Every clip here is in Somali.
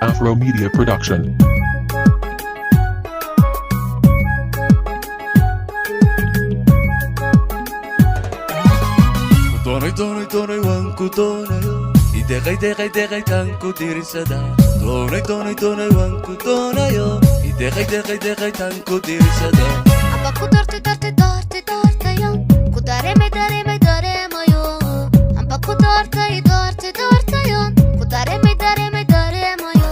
Afro Media Production. Doonay, doonay, doonay, waan ku doonayo. Ideeqay, deeqay, deeqay, taan ku dirisada. Doonay, doonay, doonay, waan ku doonayo. Ideeqay, deeqay, deeqay, taan ku dirisada. Amba ku doortay, doortay, doortay, doortayo, ku dareemay, dareemay, dareemayo. Amba ku doortay, doortay, doortayo, ku dareemay, dareemay, dareemayo.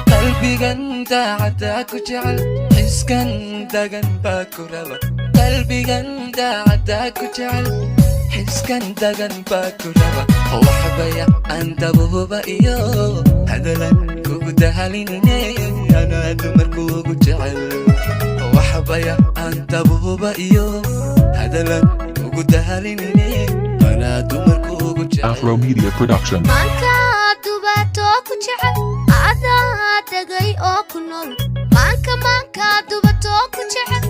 Qalbigan daacaddaa ku jecel, xiskan dagan baa ku raba. Qalbigan daacaddaa ku jecel, xiskan dagan baa ku raba. Waxbaya aan dabuhuba iyo hadalan kugu dahalinine, anaa dumarkuugu jecel. Waxbaya aan dabuhuba iyo hadalan kugu dahalinine, anaa dumarkuugu jecel. Afro Media Production. Maanka dubatoo ku jecel, adaa degay oo ku nool. Maanka, maanka dubatoo ku jecel,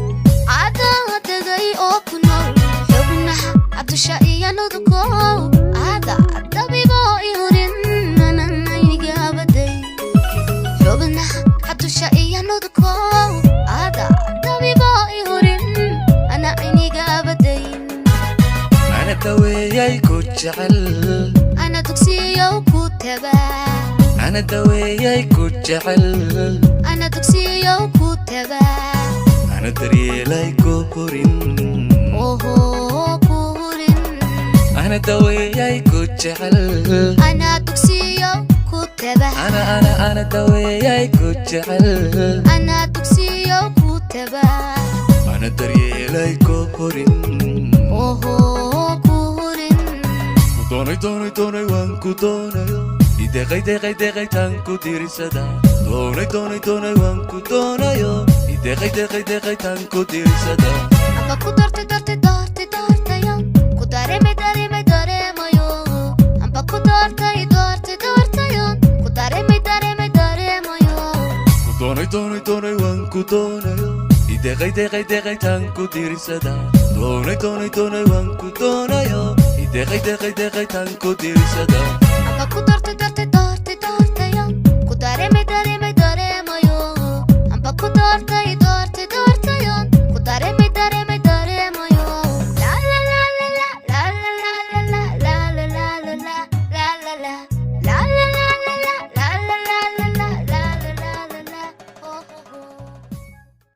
adaa degay oo ku nool. Xubnaha dusha iyo nuduko, adaa dabibo i hurin, nananaynigabaday. Xubnaha dusha iyo nuduko, adaa dabibo i hurin, ana aynigaabadayn. Ana daweeyay ku jecel. Ana dugsiyow ku tabaa. Ana daweeyay ku jecel. Ana dugsiyow ku tabaa. Ana daryeelay ku hurin. Oho, ku hurin. Ana daweeyay ku jecel. Ana dugsiyow ku tabaa. Ana, ana, ana daweeyay ku jecel. Ana dugsiyow ku tabaa. Ana daryeelay ku hurin. Oho, ku hurin. Ku doonay, doonay, doonay, waan ku doonayo. Ideeqay, deeqay, deeqay, taan ku dirisada. Doonay, doonay, doonay, waan ku doonayo. Ideeqay, deeqay, deeqay, taan ku dirisada. Amba ku doortay, doortay, doortay, doortayo, ku dareemay, dareemay, dareemayo. Amba ku doortay, doortay, doortayo, ku dareemay, dareemay, dareemayo. Ku doonay, doonay, doonay, waan ku doonayo. Ideeqay, deeqay, deeqay, taan ku dirisada. Doonay, doonay, doonay, waan ku doonayo. Ideeqay, deeqay, deeqay, taan ku dirisada.